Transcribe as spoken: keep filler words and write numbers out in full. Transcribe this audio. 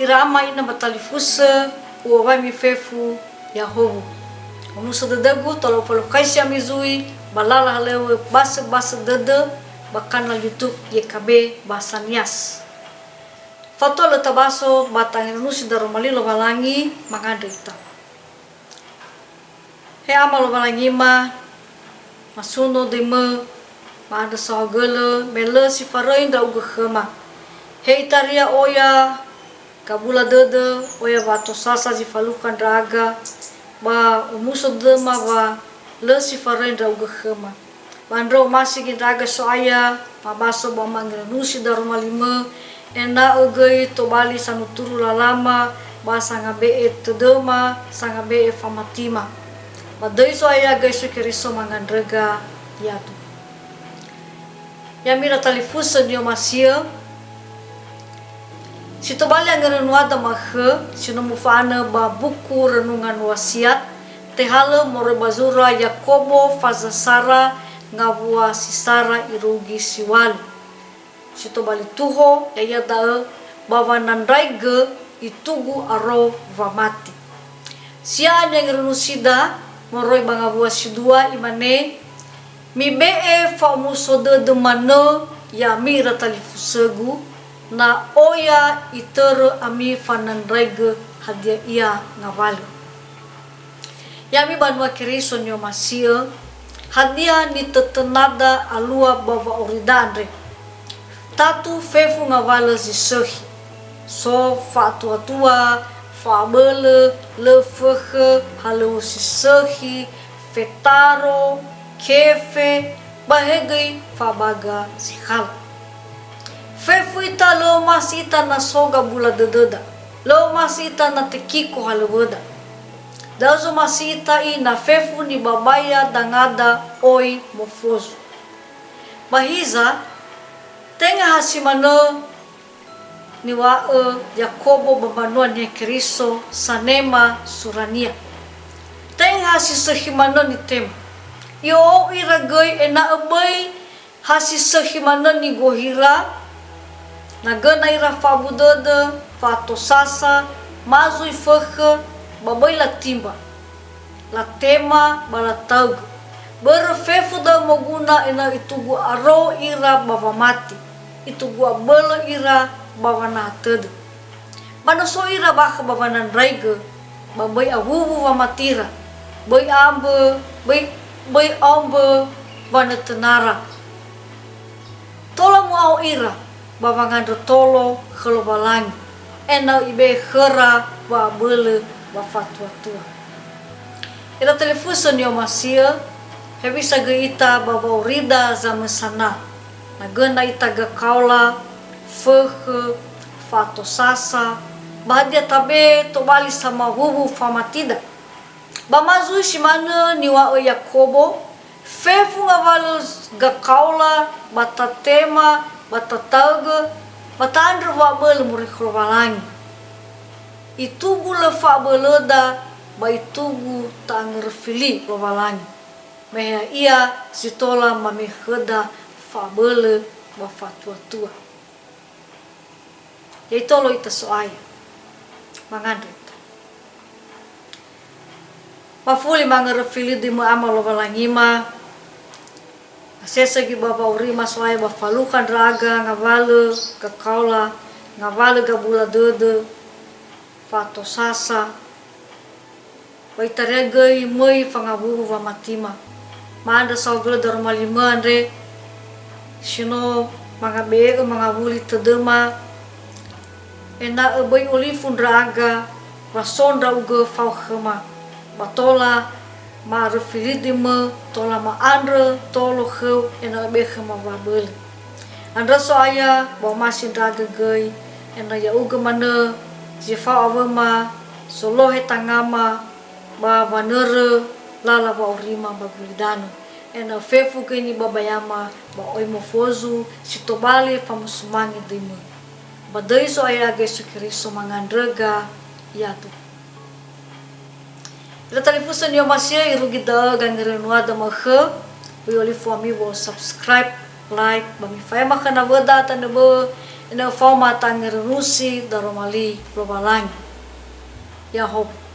Ira ama ina ba talifusö, u'owai mi fefu, ya'ahowu. Omuso dödögu, tola ufalukhaisi ami zui, ba lala halöŵö basöbasö dödö, ba kanal YouTube Y K B Bahasa Nias. Fatua lö tabaso ba tangerenusi daroma li Lowalangi, mangandrö ita. He Ama Lowalangima, masuno döimö, ma'andrö saohagölö, me lö si faröi ndra'ugö khöma. He itaria oya gabula dödö, oya wa'atosasa zi falukha ndra'aga, ba omuso dödöma wa lö si faröi ndra'ugö khöma. Ba andrö omasi göi ndra'aga So'aya, mabaso ba mangerenusi daroma limö, ena'ö göi tobali sanuturu lalama, ba sangabe'e tödöma, sangabe'e famatima. Ba döi Zo'aya Yesu Keriso mangandröga, ya'ahowu. Ya'ami ira talifusö ni'omasi'ö, si tobali angerönuada ma'ökhö, si no mufa'anö ba buku Renungan Wasiat, tehalö moroi ba zura Yakobo faza sara ngawua si sara irugi si ŵalu. Si tobali tuho, ya'ia da'ö, ba wanandraigö itugu aro wamati. Sia'a ni'angerönusida moroi ba ngawua si dua, imane, Mibe'e fa'omuso dödö manö, ya'ami ira talifusögu, na oya itörö ami fanandraigö hadia ia ngawalö. Ya'ami banua Keriso ni'omasi'ö, hadia nitötönada alua ba wa'aurida andre? Tatu fefu ngawalö zi sökhi. So fa'atuatua, fa'abölö, lö fökhö, halöŵö si sökhi, fetaro, kefe, ba he göi fabaga zi khala. Fefu ita lö omasi ita na so gabula dödöda, lö omasi ita na tekiko halöŵöda. Da'ö zomasi ita i na fefu nibabaya dangada oi mofozu. Ba hiza, tenga ha si manö niŵa'ö Yakobo ba mbanua Niha Keriso sanema surania. Tenga ha si sökhi manö nitema. I'o'ou ira göi ena'ö böi ha si sökhi manö nigohira, na göna ira fa'abu dödö, fa'atosasa, ma zui fökhö, ba böi latimba. Latema ba lataugö. Börö fefu da'ö moguna ena'ö itugu aro ira ba wamati, itugu abölö ira ba wanaha tödö. Ba no so ira bakha ba wanandraigö, ba böi awuwu wamatira, böi ambö, böi, böi aombö wanötönara. Tola mu'ao ira ba wangandrö tolo khö Lowalangi, ena'ö ibe'e khöra wa'abölö ba fatuatua. Ira talifusö ni'omasi'ö, hewisa göi ita ba wa'aurida zamösana, na göna ita gakaola, fökhö, fa'atosasa, ba hadia tabe'e tobali samawuwu famatida. Ba ma zui si manö niŵa'ö Yakobo, Fefu ngawalö gakaola, ba tatema, ba tataögö, ba ta'andrö wa'abölö moroi khö Lowalangi. Itugu lö fa'abölöda, ba itugu ta'angöröfi li Lowalangi. Me ya'ia si tola mameh khöda fa'abölö ba fatuatua. Ya'itolo ita So'aya. Mangandrö ita. Mafuli mangöröfi li döimö Ama Lowalangima. Asese göi ba wa'aurima So'aya ba falukha ndra'aga ngawalö gakaola, ngawalö gabula dödö, fa'atosasa, ba itaria göi möi fangawuwu wamatima. Ma'andrö saohagölö daroma limö andre, si no mangabe'e'ö mangawuli tödöma, ena'ö böi olifu ndra'aga, wa so ndra'ugö fao khöma, ba tola ma'aröfi li döimö, tola ma'andrö tolo khöu ena'ö be'e khöma wa'abölö. Andrö So'aya, ba omasi ndra'aga göi, ena'ö ya'ugö manö zi fao awöma, zolohe tangama, ba wanörö lala wa'aurima ba gulidanö. Ena'ö fefu göi nibabayama ba oi mofozu si tobali famosumange döimö. Ba döi Zo'aya Yesu Keriso mangandröga, ya'ahowu. Ira talifusö ni'omasi'ö, irugi da'ö gangerönuada ma'ökhö, böi olifu ami wo subscribe, like, ba mifaema khö nawöda tanö bö'ö, Ena'ö faoma tangerunusi daroma li Lowalangi. Ya'ahowu.